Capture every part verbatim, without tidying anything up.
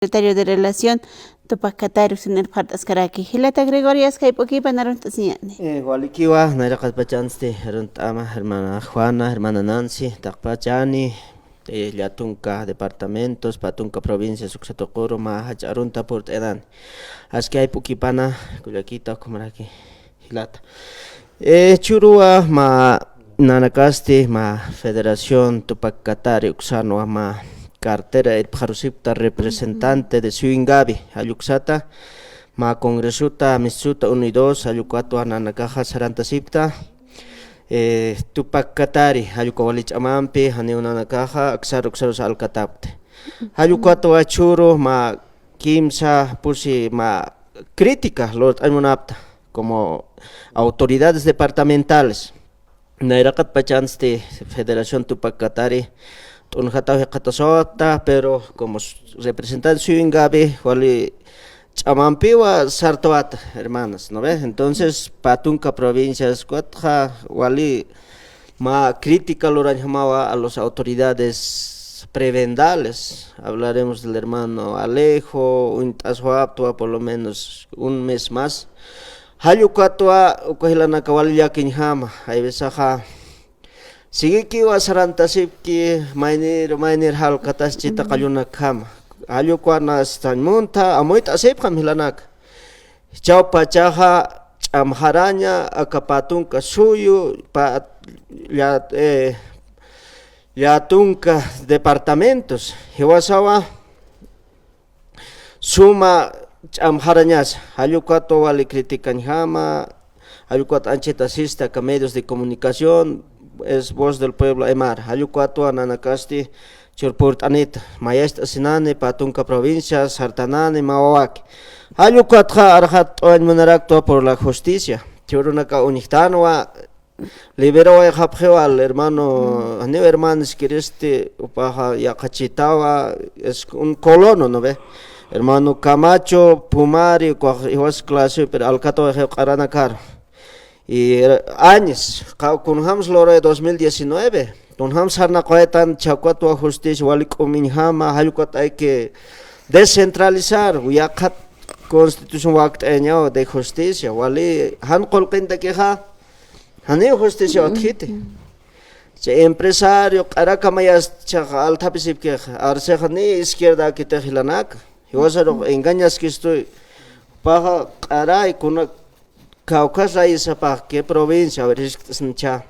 Secretario de Relación Tupac Katari uksan irpxart'askaraki. Jilata Gregorio, askha jayp'ukipan arunt'asiñäni. Eh, walikiwa, nayraqatpachansti arunt'ama, hermana Juana, hermana Nancy, taqpachani, eh, llätunka departamentos, pä tunka provincias uksa tuquru mä jach'a arunta purt'anan. Askha jayp'ukipana, kullakita, ukhamaraki jilata. Eh, jichhüruwa mä nanakasti mä Federación Tupac Katari uksanwa mä cartera irpxarusipkta representante de Suyungavi, jall uksata, mä congresota, mischuta, uno y dos, jall ukatwa nanakaxa sarantasipkta, eh, Tupac Katari, jall uka wali ch'amampi, janiw nanakaxa aksar uksarus alkatapkti. Jall ukatwa jichhüru mä kimsa pusi mä crítica lurt'añ munapkta como autoridades departamentales. Nayraqatpachansti Federación Tupac Katari t'unjataw jikxatasipkta, pero como s-, representante Suyungavi wali ch'amampiwa sartawata, hermanas, ¿no ve? Entonces, pä tunka provincias ukatxa wali mä crítica lurañjamawa a las autoridades prebendales. Hablaremos del hermano Alejo, uñt'aswaptwa por lo menos un mes más. Jall ukatwa, uka jilanaka wali llakiñjama, hay veces axa, siguikiwa sarantasipki, maynir, maynir jalkatas chita qallunakjama. Jall ukwa nastañ munta, amuyt'asipxam jilanaka. Jichhaw pachaxa ch'amxaraña, aka pä tunka suyu, pä, llat-, eh, llätunka departamentos, jiwasawa suma ch'amxarañasa, jall ukatwa wali criticañjama, jall ukat anchhita sisti aka medios de comunicación, es Voz del Pueblo Aymara, jall ukatwa nanakasti jichhür purt'anita, mayacht'asinani pä tunka provincia, sartanani, mä wawaki. Jall ukatxa arxat t'uwañ munaraktwa por la justicia, jichhürunaka uñjtanwa, liberawayxapxiwa al hermano, janiw hermano iskiristi, jupaxa yaqhachitawa, es un colono, ¿no ve? Hermano Camacho Pumari, ukax jiwas clase, pero alkatawayxiw q'aranakaru. Y, eh, Áñez, qa-, kunjams luraya dos mil diecinueve, kunjams sarnaqawaytan, jichha ukatwa justicia wali k'umiñjama, jall ukat hay que descentralizar, yaqhat constitución wakt'ayañaw de justicia, wali jan qullqintakixa, janiw justicia utjiti. Chay empresario q'arakamayas chhax althapisipkix, arsixa ni izquierdakitix jilanaka. Jiwasarux engañaskistuy. Jupaxa q'aray kuna kawkhas rayisapax, qué provincia, a ver, jiskt'asncha.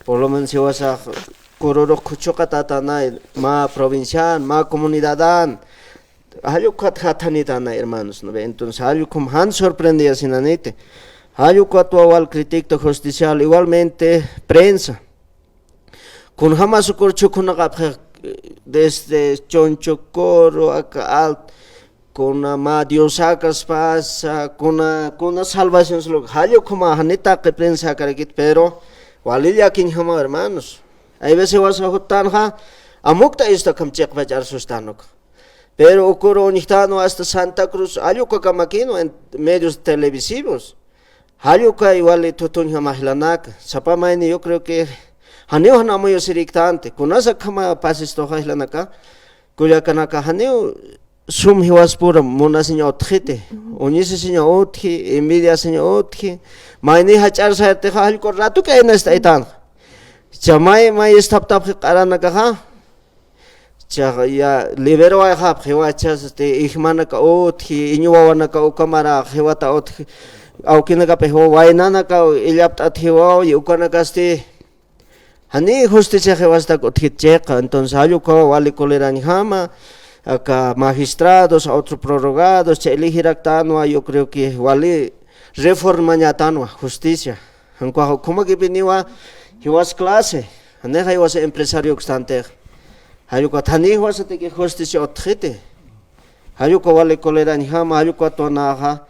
Por lo menos jiwasax kururux khuchuqatatanay, mä provincian, mä comunidadan. Jall ukat jathanitana, hermanos, ¿no ve? Entonces, jall ukham jan sorprendiyasinaniti. Jall ukatwa wal crítica judicial, igualmente prensa. Kunjamas ukur chhukhunaqapxi, desde Chonchocoro, aka Alt, kuna mä Diosakas pasa, kuna, kuna salvación sulu, jall ukhama janitaqi prensa akarakit, pero wali llakiñjama, hermanos. Hay veces wasa juttanxa, amukt'a istakham chiqpach arsustanuk. Pero ukur uñjtanwa hasta Santa Cruz, jall uka kamakinwa en medios televisivos. Jall uka igual tutuñjama jilanaka. Sapa mayni, yo creo que janiw jan amuyusiriktanti. Kunas akhama pasistuxa jilanaka. Kullakanaka janiw sum jiwaspura munasiña utjiti. Uñisisiña utji, envidiasiña utji. Mayni jach'ar sartixa jall uka ratu k'aynast'aytanxa. Cha may, may isthaptapxi q'aranakaxa. Chaxa ya liberawayxapxi, jiwachasti ijmanaka utji, iñu wawanaka ukamara jiwata utji, awkinakapix waynanaka illapt'at jiwaw, y ukanakasti jani justicia jiwastak utjit chiqa. Entonces, jall ukawa wali colerañjama, aka magistrados, otro prorrogados, chay elegiraktanwa, yo creo que wali reformañatanwa justicia. Jan ukax ukhamakipiniwa jiwas clase, janixa jiwas empresario ukstantix. Jall ukat jani jiwasataki justicia utjiti. Jall uka wali colerañjama, jall ukatwa naxa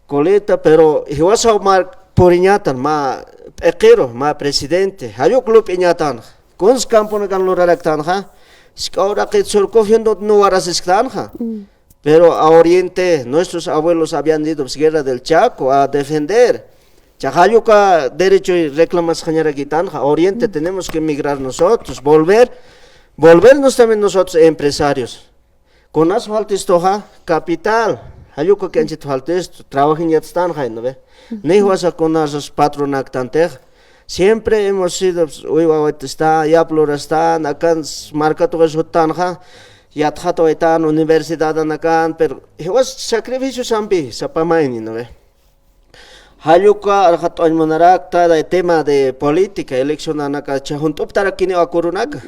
coleta, pero jiwasaw mä puriñatan, mä p'iqiru, mä presidente, jall uk lup'iñatan. Kuns camponakan luraraktanxa, jisk'a uraqit surco jiwantut nuwarasisktanxa. Pero a Oriente, nuestros abuelos habían ido, pues, Guerra del Chaco a defender. Chaxa jall uka derecho reclamasxañarakitanxa, a Oriente tenemos que emigrar nosotros, volver, volvernos también nosotros empresarios. Kunas faltistuxa, capital. Jall ukax anchhit faltistu, trabajiñ yatstan jay, ¿no ve? Ni jiwasax kunas patronaktantix. Siempre hemos sido, pues, uywawaytista, yap lurastan, akan markatuqis juttanxa, yatxatawaytan universidadanakan, pero jiwas sacrificiosampi, sapa mayni, ¿no ve? Jall uka arxat'añ munarakta, de tema de política, eleccionanaka, cha junt'uptarakiniw akurunaka.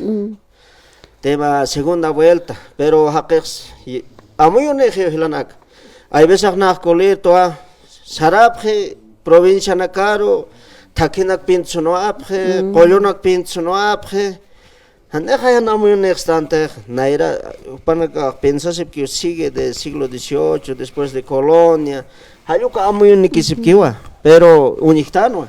Tema segunda vuelta, pero jaqix amuyunixiw jilanaka. Hay veces nax kulirtwa, sarapxi provincianakaru, thakhinak pintsunwapxi, qullunak pintsunwapxi. Janix jan amuyunixstantix, nayra, jupanakax pensasipkiw sigue de siglo dieciocho, después de colonia. Jall uka amuyunikisipkiwa, pero uñjtanwa.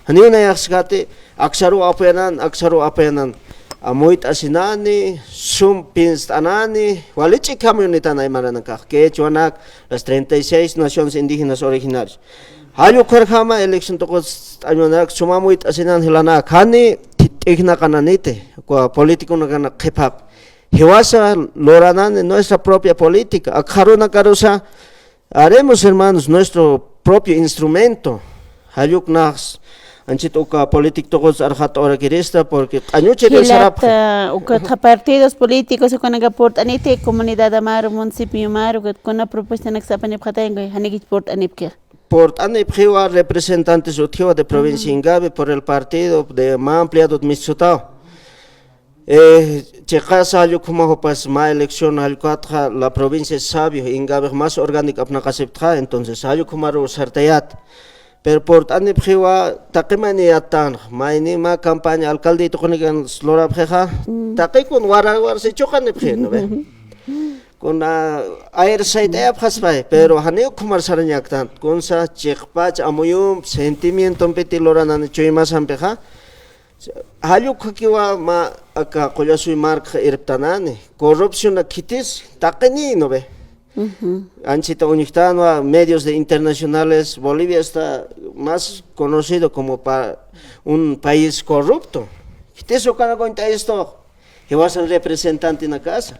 Janiw nayaxskati, aksaruw apuyanan, aksaruw apuyanan. Amuyt'asinani, sum pinst'anani, wali ch'iki amuyunitan aymaranakax, quechuanak, las treinta y seis naciones indígenas originarias. Jall ukharjama elección tuqut'añ munarak sum amuyt'asinan jilanak, jani t'ijnaqananiti, uka politiconakana qhipap. Jiwasa luranani nuestra propia política, akxarunakarusa, haremos, hermanos, nuestro propio instrumento. Jall uknax, anchhit uka política tuqutsa arxat'awarakirista, porque q'añuchiriw sarapxi. Jilata, ukatxa partidos políticos, ukanaka purt'aniti, comunidad amaru, municipio amaru, ukat kuna propuestanaksa apanipxatayanki, janikich purt'anipki. Purt'anipxiwa representantes utjiwa de provincia Ingavi por el partido de mä ampliado de Mistutaw. Eh, chiqasa jall ukhama jupas mä elección jall ukatxa la provincia es sabio, Ingavix más orgánico apnaqasiptxa, entonces jall ukhamarux sartayät. Pero purt'anipxiwa taqi mayni yattanxa, mayni mä campaña alcalde tuqinikan lurapxixa, taqikun warawar sichuqanipxi, ¿no ve? Kuna aire sayt'ayapxaspay, pero janiw ukhamar sarañaktan, kunsa chiqpach amuyump, sentimientompiti luranani chuymasampixa, jall ukhakiwa mä aka Qullasuy markxa irptanani, corrupción khitis, taqini, ¿no ve? Anchhita uñjtanwa, medios de internacionales, Bolivia está más conocido como pa-, un país corrupto. Khitis ukanak uñt'ayistux, jiwasan representantenakasa.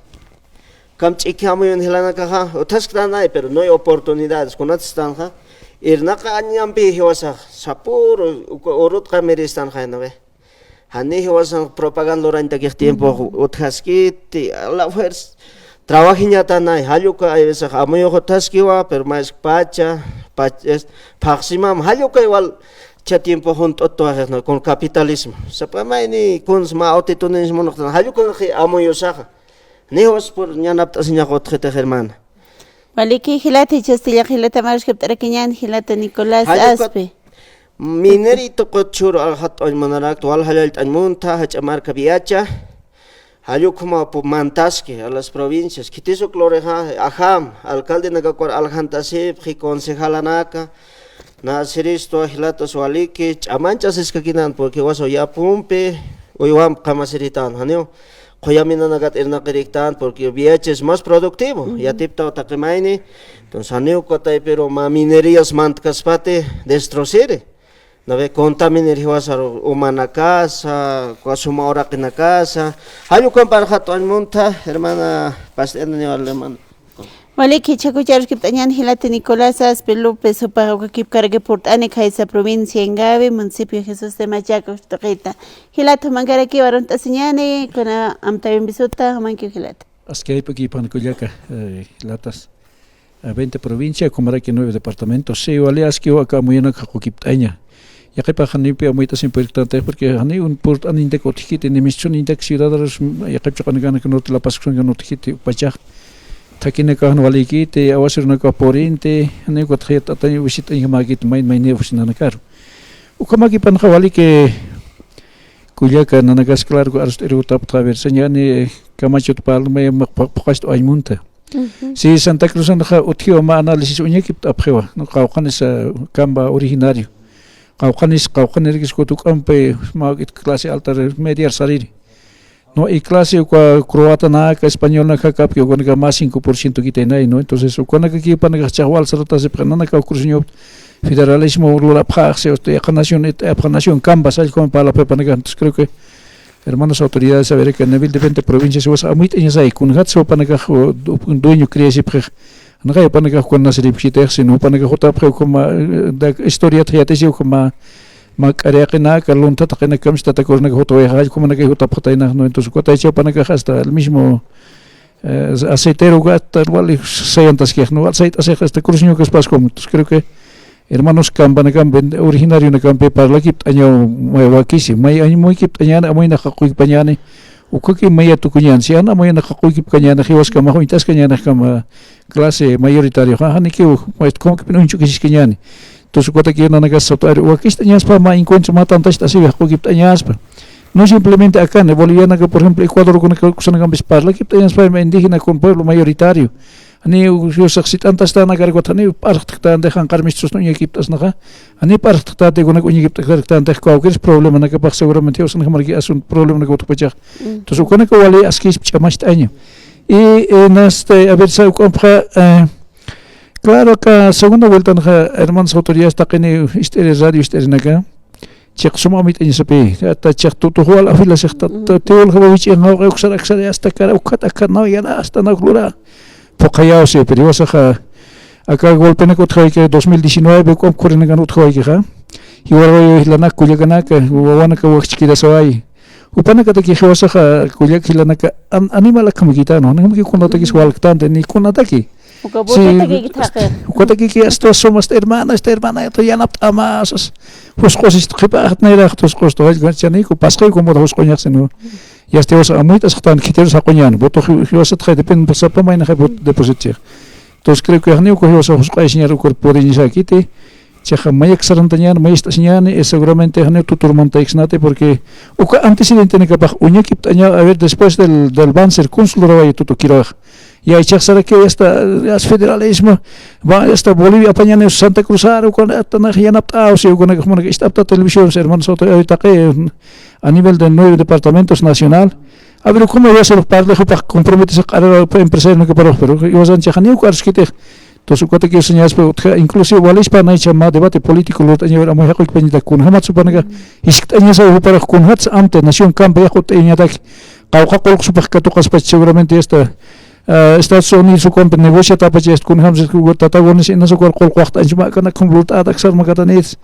Kamp ch'iki amuyun jilanakaxa, utjasktänay, pero no hay oportunidades, kunatstanxa, irnaqañampi jiwasax, sapüru, uka urutqa miristanxa, ¿no ve? Jani jiwasan propaganda lurañtakix tiempo utjaskiti, a la fuerza. Trabajiñatanay, jall uka hay veces amuyux utjaskiwa, pero maskpacha, pach-, es, phaxsimam, jall uka igual cha tiempo junt'uttwa, ¿no? Con capitalismo. Sapa mayni kuns mä autitunis munxtan, jall uka amuyusaxa. Ni jiwas pur ñanapt'asiñax utjitix, hermana. Waliki jilata, jichhasti jilata, maruskipt'arakiñän jilata Nicolás Aspe. Mineri tuqut chhuru arxat'añ munarakt, wal jallallt'añ munta, jach'a marka Viacha. Jall ukhama pu-, mantaski a las provincias. Khitis uk lurixa, ajam, alcaldenakakur aljantasipxi, concejalanaka, nä siristwa jilatas waliki, ch'amañchasiskakinan, porque jiwasaw yapumpi, uywamp qamasiritan, janiw. Quyaminanakat irnaqiriktan, porque Viacha es más productivo, yatiptaw taqi mayni. Entonces, janiw uka taypiru mä minerías mantkaspati destruciri. ¿No ve? Contaminir jiwasaru umanakasa, uka suma uraqinakasa. Jall ukamp arxat'añ munta, hermana Pastrana, hermano. Waliki, jichhakuchar aruskipt'añän jilata Nicolás Aspe López, jupax ukakipkaraki purt'ani khaysa provincia Ingavi, municipio Jesús de Machaca tuqita. Jilata, jumankarakiw arunt'asiñäni, kuna amtawimpi suta, jumankiw jilata. Aski jayp'akïpan kullaka, eh, jilatas. A veinte provincia, ukhamaraki nueve departamento. Sí, wali askiw aka amuyanaka jaqukipt'aña. Yaqhipax janiw amuyt'asiñ purktantix, porque janiw purt'aniñtak utjkiti, ni mischuniñtak ciudadanos, yaqhip chiqanakanak norte, La Paz kusanakanak utjkiti, upachax. Thakinakax jan walikiti, awasirunakax purinti, janiw ukatxa yatt'atañ visit'añjamäkiti, mayn mayni oficinanakaru. Ukhamäkipanxa waliki kullaka nanakas, claro, arst'irutapxta, a ver, señani, kamachut palma, ma-, phu-, phuqacht'u añmunta. Si Santa Cruzanxa utjiwa mä análisis uñakipt'apxiwa, ¿no? Qawqhanis, ah, kamba originario. Qawqhanis, qawqhanirkis kutuk'ampi, mä uk'it clase alta, mediar sariri. ¿No? Y clase uka croatanaka, españolnaka jakapki, ukanaka mä cinco por ciento kitaynay, ¿no? Entonces, ukanakakiw jupanakax chax wal saratasipxi, nanakaw cruceño federalismo lurapxaxsi, o sea, yaqha nación, yaqha nación kamba, sallk'uwan parlapxipanaka. Entonces, creo que Hermanos autoridades, a ver, que a nivel de veinte provincias, was amuyt'añasay, kunjats jupanakax, o, du-, dueño creesipxix, naqay jupanakax kun nasiripxitix, sino jupanakax jutapxi, como, eh, da historia thayatisi, como, ma k'ariaqinaka, lunthataqinakam, tatakurunaka jutawayxa, jumanakay jutapxataynax, ¿no? Entonces, kutaycha jupanakax hasta el mismo, eh, aceitero, hasta wali sayantaskix, ¿no? Wal sayt'asix, hasta Cruz Ñucas Pascom. Entonces, creo que hermanos kampanakam, ben-, originario nakampi parlakipt'añaw may wakisi, may añ-, amuykipt'añäni, amuyna qaquykipañäni, ukaki maya tukuñäni, si an amuyna qaquykipañäni, jiwaskamax uñt'askañäni, kama clase mayoritario, ja, janikiw, maest, como que uñch'ukisiskañäni. Entonces, ukataki nanakas soto, ari, wakist'añaspa, ma encuentro, ma tantacht'asiwi, qaquykipañaspa. No simplemente acá, ¿no? Bolivianaka, por ejemplo, Ecuador, con, con, con, parlakipt'añaspa, indígena, con pueblo mayoritario. Ani, u-, usax sit'antaxtan, agargotani, p'arxt'ktan, dejan carmistus, no, uñakipt'asnaxa. Ani, p'arxt'ktan, de una uñakipt'ktan, de cualquier problema, nakapax seguramente, usan jamarki asun problema, naka utpachax. Entonces, ukanaka wali askis ch'amacht'aña. Y, eh, naste, a ver, sa, ukampa, eh, claro, acá, segunda vuelta, naxa, hermanos autoridades, taqini, ist'iri radio, ist'irinaka. Chiq suma amuyt'añasapi, ata chiq tutuxwal afilasixta, ta, tiwal jawa wich'i, jawa uksar, aksar, hasta cara, ukat, akat, no, ya, hasta no, lura. Puqayaw, sí, pero yo saxa, aka golpenak utjawayki, dos mil diecinueve, k'ump khurinakan utjawaykixa. Jiwarwayu jilanak, kullakanaka, wawanaka wakchkirasaway. Jupanakataki jiwasaxa, kullak jilanaka, an-, animal akhamakitanu, animal kunataki swalktante, ni kunataki. Uka, sí, botetaki thaqi. Ukataki que hasta somos esta hermana, esta hermana, esto ya no ama, sus, jusq'usis qhipa, nayra, jusq'us, to, chaniku, pasqay, como jusq'uñax, sino, ya este, o sea, amuyt'asxtan, khitiru saquñan, voto, jiwasat, depende, pues, sapa mayna, deposit. Entonces, creo que, janiw, cogió, o sea, jusq'ay, señor, ukur, puede, ni sakiti, chaxa, mayak sarantañan, mayist'asiñani, es seguramente, janiw, tuturmantayksnati, porque, uka antecedente, nakapax, uñakipt'aña, a ver, después del, del banser, cónsul, raway, tutu, kirox. Yaychax saraki hasta, hasta federalismo, va hasta Bolivia apañani Santa Cruz aru, con hasta na yanapt'aw, si, con, como que está televisión, hermanos, otro, ahorita que, a nivel de nueve departamentos nacional. A ver, ¿cómo va a ser parle, jupa comprometes a carrera empresario que para, pero yo san chajani, uka arskite. Entonces, uka te quiero señalar, pero, inclusive, walispa, na, chama, debate político, lo tenía, era muy jaco, y penita, con Hamatsu, para que, y si tenía esa, para, con Hats, ante, nación, campo, ya, con, en ataque. Qawqha qullq supaq katuqaspa seguramente esta, ah, Estados Unidos ukampi negociatapachayasta kunjamsi tatagones inasa uka qullq waqt'anchuma kana kum lurt'atak sarmakatanits.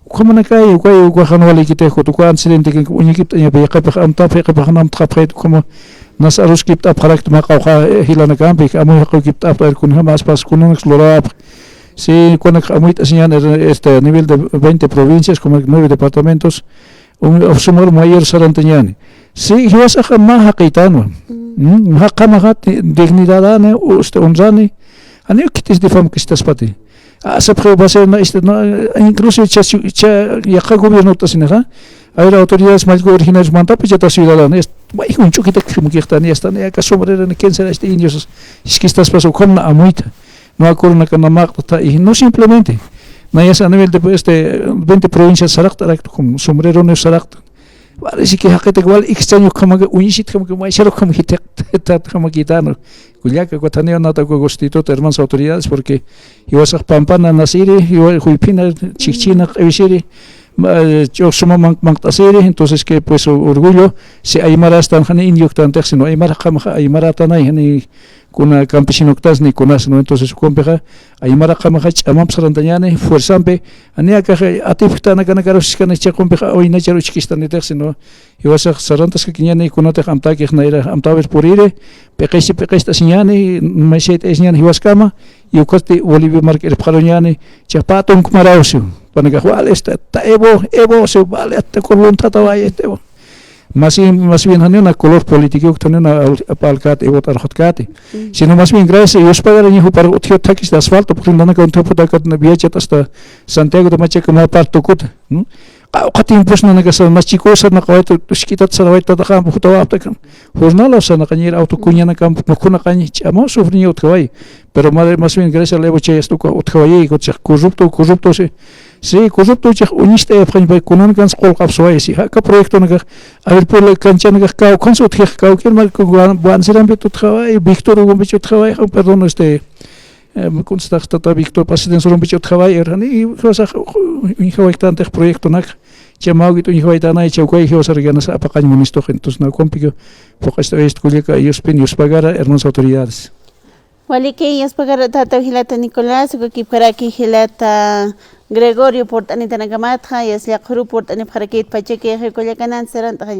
Ukhamanakay, ukay, uka jan walikitix, uka antecedente uñikipt'añapa, yaqipix amtapxi, yaqipix amtxapxi, ukhama nas aruskipt'apxarakta mä qawqha, eh, jilanakampi, amuy jaqukipt'apxi, kunjamaspas, kunanaks lurawapxi. Sí, kunak amuyt'asiñan, este, a nivel de veinte provincias, como nueve departamentos, um, sumar mayor sarantañani. Sí, jiwasaxa mä jaqïtanwa. Mm, jaqamaxa dignidadani, este, honrani, janiw khitis difamkistaspati. Asapxi va a ser, no, este, no, incluso cha, cha, yaqa gobierno tasinixa, a ver, autoridades mallku originarios mantapi chata ciudadano, es, may jun ch'ukita khimkixtani, estani, aka sombrerani, quién será este indio, iskistaspas, ukham na amuyta. No akornaka na maqt'ta, y no simplemente. Nayas a nivel de, este, veinte provincias saraqta, arakta, como sombrero no saraqta. Parece que jaqitax wal extraño, como que uñisit, como que maysero, como que te, te, como que tano. Kullaka, kutaniwa nata, ku constituto, hermanas autoridades, porque jiwasax pampana nasiri, jiwa juyphina, chikchina, q'iwisiri, ma, ch'uq suma mank-, mankt'asiri, entonces que, pues, orgullo, si aymara astan, jani indio ktantix, sino aymara qamaxa, aymara tanay, jani kuna campesino ktas ni kunas, ¿no? Entonces, ukumpixa, aymara qamaxa ch'amamp sarantañani, fuerzampi, ani akaxa atipktanakanakarus iskani chaqumpixa, awinachar uchkistanitix, sino, jiwasax sarantaskakiñani, kunatix amtakix nayra, amtawir puriri, p'iqisi p'iqist'asiñani, mayshayt'ayasiñani jiwaskama, y ukasti Bolivia mark irpxaruñani, chapatun kmarawsi, panakax wal esta, ta Evo, Evo, si vale, hasta kurluntataway, este Evo. Más bien, más bien, janiw na color político, janiw na al-, apalkati, votar jotkati. Mm. Sino más bien, gracias a Dios, pagar ni jupar utjio takis de asfalto, porque nanaka un tiempo takat na viachat hasta Santiago de Machaca, ma parto kuta, ¿no? Qawqha tiempos nanaka sa, mas chicos, na qawayta, usk'itat sarawayta, tataxam, jutawaptakam. Jornal, o sea, naqañir auto kuñanakam, mukhunaqañ, ch'ama sufriña utjaway. Pero más, más bien, gracias a la Evo Chayas, tuka utjawayi, kuchaq corrupto, corrupto, sí. Sí, corrupto, chaq, uñist'ayapxañ, pay, kunan kans qullqapsuway, sí. Aka proyecto nakax, a ver, por la cancha nakax, kaw, kans utjix, kaw, kien mar, ku, wan, wan, sirampi tutjaway, Víctor, Hugo, Bicho, utjaway, perdón, este, eh, kunstax tata Víctor, presidente, surampi tutjaway, er, ni, cosa, uñjaway, tantix proyecto nak. Chamawi t'uñjawaytanay chawkay jiwasar ganas apaqañ munistoq, entonces nakumpiki phuq'acht'awayasta kullaka yuspin, yuspagara hermanos autoridades. Waliki, yuspagara tata jilata Nicolás, ukakipkaraki jilata Gregorio purt'anitanakamatxa, yas llaqhuru purt'anipxarakit pachaki kullakanan serant'axaña.